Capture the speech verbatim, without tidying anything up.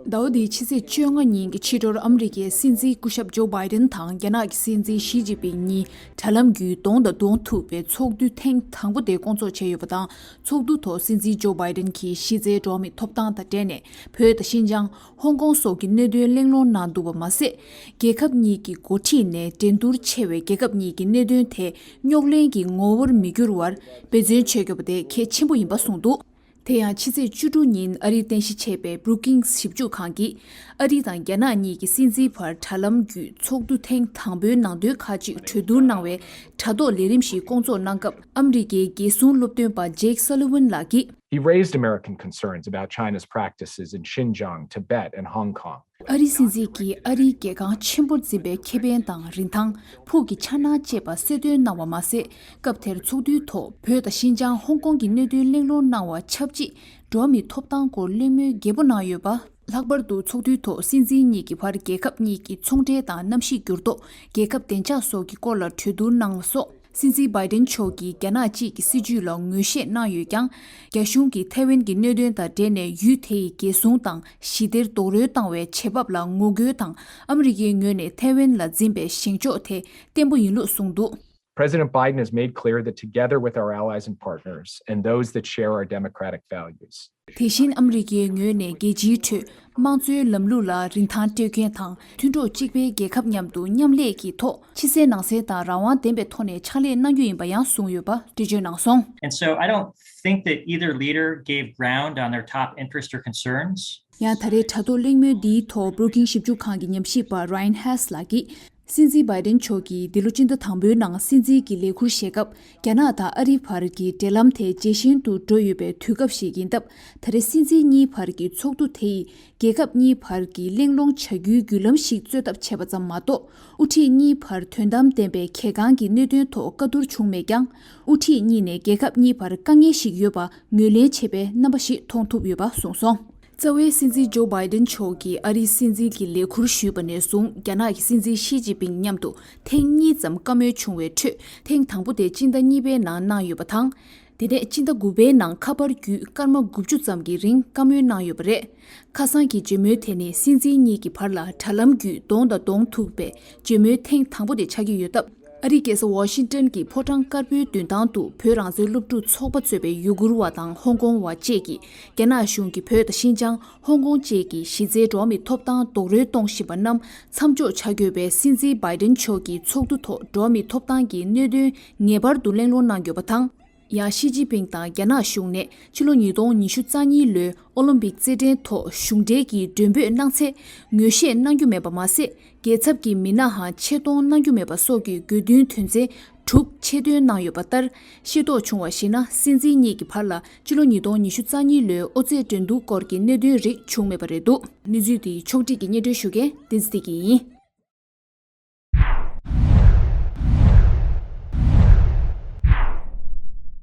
ཟླ་བ་འདིའི་ཕྱི་ཚེས་བཅོ་ལྔ་ཉིན་གྱི་ཕྱི་དྲོར་ཨ་མི་རི་ཀའི་སྲིད་འཛིན་སྐུ་ཞབས་ཇོ་བྷའི་ཌེན་དང་རྒྱ་ནག་གི་སྲིད་འཛིན་ཞི་ཅིན་ཕིང་གཉིས་དྲ་ལམ་བརྒྱུད་གདོང་དང་གདོང་ཐུག་པའི་ཚོགས་འདུ་ཐེངས་དང་པོ་དེ་སྐོང་ཚོགས་བྱས་ཡོད་པ་དང་། ཚོགས་འདུ་ཐོག་སྲིད་འཛིན་ཇོ་བྷའི་ཌེན་གྱིས་གཞི་རྩའི་འགྲོ་བ་མིའི་ཐོབ་ཐང་དང་འབྲེལ་ནས་བོད་དང་ཤིན་ཅང་། ཧོང་ཀོང་སོགས་ཀྱི་གནད་དོན་གླེང་སློང་གནང་འདུག་པ་མ་ཟད། རྒྱལ་ཁབ་གཉིས་ཀྱི་འགོ་ཁྲིད་ནས་འགྲན་བསྡུར་ཆེ་བའི་རྒྱལ་ཁབ་གཉིས་ཀྱི་གནད་དོན་དེ་རྙོག་གླེང་གི་ངོ་བོར་མི་འགྱུར་བར་འབད་བརྩོན་བྱེད་དགོས་པ་དེ་གལ་ཆེན་པོ་ཡིན་པ་གསུངས་འདུག་དེ་ཡང་ཕྱི་ཚེས་བཅུ་དྲུག་ཉིན་ཨ་རིར་རྟེན་གཞི་བྱས་པའི་Brookings་ཞིབ་འཇུག་ཁང་གིས། ཨ་རི་དང་རྒྱ་ནག་གཉིས་ཀྱི་སྲིད་འཛིན་བར་དྲ་ལམ་བརྒྱུད་ཚོགས་འདུ་ཐེངས་དང་པོའི་ནང་དོན་ཁག་ཅིག་གྲོས་བསྡུར་གནང་བའི་དྲ་ཐོག་ལས་རིམ་ཞིག་སྐོང་ཚོགས་གནང་སྐབས། ཨ་མི་རི་ཀའི་རྒྱལ་སྲུང་སློབ་སྟོན་པ་Jake Sullivan་ལགས་ཀྱིས། He raised American concerns about China's practices in Xinjiang, Tibet, and Hong Kong. ཨ་རིའི་སྲིད་འཛིན་གྱིས་ཨ་རིའི་རྒྱལ་ཁང་ཆེན་པོར་འཛིན་པའི་ཁེ་ཕན་དང་རིན་ཐང་། ཕུགས་ཀྱི་འཆར་སྣང་བཅས་པ་གསལ་སྟོན་གནང་བ་མ་ཟད། སྐབས་དེར་ཚོགས་འདུའི་ཐོག་བོད་དང་ཤིན་ཅང་ཧོང་ཀོང་གི་གནད་དོན་གླེང་སློང་གནང་བ་ཆབས་ཅིག་འགྲོ་བ་མིའི་ཐོབ་ཐང་སྐོར་གླེང་མོལ་རྒྱས་པོ་གནང་ཡོད་པ། ལྷག་པར་དུ་ཚོགས་འདུའི་ཐོག་སྲིད་འཛིན་གཉིས་ཀྱི་བར་རྒྱལ་ཁབ་གཉིས་ཀྱི་ཚོང་འབྲེལ་དང་གནམ་གཤིས་འགྱུར་ལྡོག་རྒྱལ་ཁབ་བདེ་འཇགས་སོགས་ཀྱི་སྐོར་ལ་གྲོས་བསྡུར་གནང་བ་སོགས། སྲིད་འཛིན་བྷའི་ཌེན་མཆོག་གིས་རྒྱ་ནག་གཅིག་གི་སྲིད་བྱུས་ལ་ངོས་བཞེས་གནང་ཡོད་ཀྱང་། རྒྱ་གཞུང་གིས་ཐའེ་ཝན་གྱི་གནད་དོན་དང་འབྲེལ་ནས་ཡུལ་དེ་ཡི་རྒྱལ་སྲུང་དང་ཞི་བདེར་རྡོག་རོལ་བཏང་བའི་བྱེད་བབ་ལ་ངོ་རྒོལ་དང་། ཨ་མི་རི་ཀའི་ངོས་ནས་ཐའེ་ཝན་ལ་འཛིན་པའི་བཞེངས་ཕྱོགས་དེ་བརྟན་པོ་ཡིན་ལུགས་གསུངས་འདུག President Biden has made clear that together with our allies and partners and those that share our democratic values, དེ་བཞིན་ཨ་མི་རི་ཀའི་ངོས་ནས་རྒྱལ་སྤྱིའི་ཁྲོད་དམངས་གཙོའི་ལམ་ལུགས་ལ་རིན་ཐང་སྤྲོད་མཁན་དང་། མཐུན་གྲོགས་གཅིག་པའི་རྒྱལ་ཁབ་མཉམ་དུ་མཉམ་ལས་ཀྱི་ཐོག་ཕྱི་གསལ་ནང་གསལ་དང་རང་དབང་ལྡན་པའི་ཐོག་ནས་ཕྱག་ལས་གནང་རྒྱུ་ཡིན་པ་ཡང་གསུངས་ཡོད་པ་འགྲེལ་བརྗོད་གནང་སོང་། And so I don't think that either leader gave ground on their top interest or concerns. ཡང་ད་རེས་དྲ་ཐོག་གླེང་མོལ་འདིའི་ཐོག་Brookings་ཞིབ་འཇུག་ཁང་གི་ཉམས་ཞིབ་པ་Ryan Hess་ལགས་ཀྱིས། སྲིད་འཛིན་བྷའི་ཌེན་མཆོག་གིས་འདི་ལོ་སྤྱི་ཟླ་དང་པོའི་ནང་སྲིད་འཛིན་གྱི་ལས་འཁུར་བཞེས་སྐབས། རྒྱ་ནག་དང་ཨ་རིའི་བར་གྱི་འབྲེལ་ལམ་དེ་ཇེ་ཞན་དུ་འགྲོ་ཡོད་པའི་དུས་སྐབས་ཤིག་ཡིན་སྟབས། ད་རེས་སྲིད་འཛིན་གཉིས་བར་གྱི་ཚོགས་འདུ་དེ་ཡིས་རྒྱལ་ཁབ་གཉིས་བར་གྱི་གླེང་སློང་བྱ་རྒྱུའི་བརྒྱུད་ལམ་ཞིག་རྩོད་ཐབས་བྱས་པ་ཙམ་མ་གཏོགས། དབུ་ཁྲིད་གཉིས་བར་དོན་དམ་ལྡན་པའི་གལ་འགངས་ཀྱི་གནད་དོན་ཐོག་བཀའ་བསྡུར་བྱུང་མེད་ཀྱང་། དབུ་ཁྲིད་གཉིས་ནས་རྒྱལ་ཁབ་གཉིས་བར་དཀའ་ངལ་ཞིག་ཡོད་པ་ངོས་ལེན་བྱེད་པའི་རྣམ་པ་ཞིག་མཐོང་ཐུབ་ཡོད་པ་གསུངས་སོང་། རྩ་བའི་སྲིད་འཛིན་ཇོ་བྷའི་ཌེན་མཆོག་གིས་ཨ་རིའི་སྲིད་འཛིན་གྱི་ལས་འཁུར་ཞུས་པ་ནས་བཟུང་རྒྱ་ནག་གི་སྲིད་འཛིན་ཞི་ཅིན་ཕིང་མཉམ་དུ་ཐེངས་གཉིས་ཙམ་བཀའ་མོལ་བྱུང་བའི་ཁྲོད། ཐེངས་དང་པོ་དེ་སྤྱི་ཟླ་གཉིས་པའི་ནང་གནང་ཡོད་པ་དང་། དེ་ནས་སྤྱི་ཟླ་དགུ་པའི་ནང་ཁ་པར་བརྒྱུད་སྐར་མ་དགུ་བཅུ་ཙམ་གྱི་རིང་བཀའ་མོལ་གནང་ཡོད་པ་རེད། ཁ་སང་གི་བརྗོད་མོལ་དེ་ནི་སྲིད་འཛིན་གཉིས་ཀྱི་བར་ལ་དྲ་ལམ་བརྒྱུད་གདོང་དང་གདོང་ཐུག་པའི་བརྗོད་མོལ་ཐེངས་དང་པོ་དེ་ཆགས་ཀྱི་ཡོད་སྟབས། ཨ་རིའི་རྒྱལ་ས་ཝ་ཤིང་ཏོན་གྱི་ཕོ་བྲང་དཀར་པོའི་མདུན་ཐང་དུ་བོད་རང་བཙན་སློབ་ཕྲུག་ཚོགས་པ་གཙོས་པའི་ཡུ་གུར་བ་དང་ཧོང་ཀོང་བ་བཅས་ཀྱིས། རྒྱ་ནག་གཞུང་གིས་བོད་དང་ཤིན་ཅང་། ཧོང་ཀོང་བཅས་ཀྱི་གཞི་རྩའི་འགྲོ་བ་མིའི་ཐོབ་ཐང་རྡོག་རོལ་གཏོང་བཞིན་པ་རྣམས་མཚམས་འཇོག་བྱ་དགོས་པའི་སྲིད་འཛིན་བྷའི་ཌེན་མཆོག་གི་ཚོགས་འདུ་ཐོག་འགྲོ་བ་མིའི་ཐོབ་ཐང་གི་གནད་དོན་ངེས་པར་དུ་གླེང་སློང་གནང་དགོས་པ་དང་། ཡང་ཞི་ཅིན་ཕིང་དང་རྒྱ་ནག་གཞུང་ནས་ཕྱི་ལོ་ཉིས་སྟོང་ཉི་ཤུ་རྩ་གཉིས་ལོའི་ཨོ་ལིམ་པིག་རྩེད་འགྲན་ཐོག་གཞུང་འབྲེལ་གྱི་མགྲོན་འབོད་གནང་ཚེ་ངོས་བཞེས་གནང་རྒྱུ་མེད་པ་མ་ཟད། རྒྱལ་ཚབ་ཀྱི་མི་སྣའང་ཆེད་གཏོང་གནང་རྒྱུ་མེད་པ་སོགས་ཀྱི་དགོས་འདུན་དོན་ཚན་དྲུག་ཆེད་འདོན་གནང་ཡོད་པ་ལྟར། ཤེས་རྟོགས་བྱུང་བར་གཞིགས་ན། སྲིད་འཛིན་གཉིས་ཀྱི་བར་ལ་ཕྱི་ལོ་ཉིས་སྟོང་ཉི་ཤུ་རྩ་གཉིས་ལོའི་ཨོ་རྩེད་འགྲན་བསྡུར་སྐོར་གྱི་གནད་དོན་རིགས་བྱུང་མེད་པ་རེད་འདུག་གནས་ཚུལ་འདི་ཕྱོགས་སྒྲིག་གིས་སྙན་སྒྲོན་ཞུ་མཁན་བསྟན་འཛིན་བདེ་སྐྱིད་ཡིན།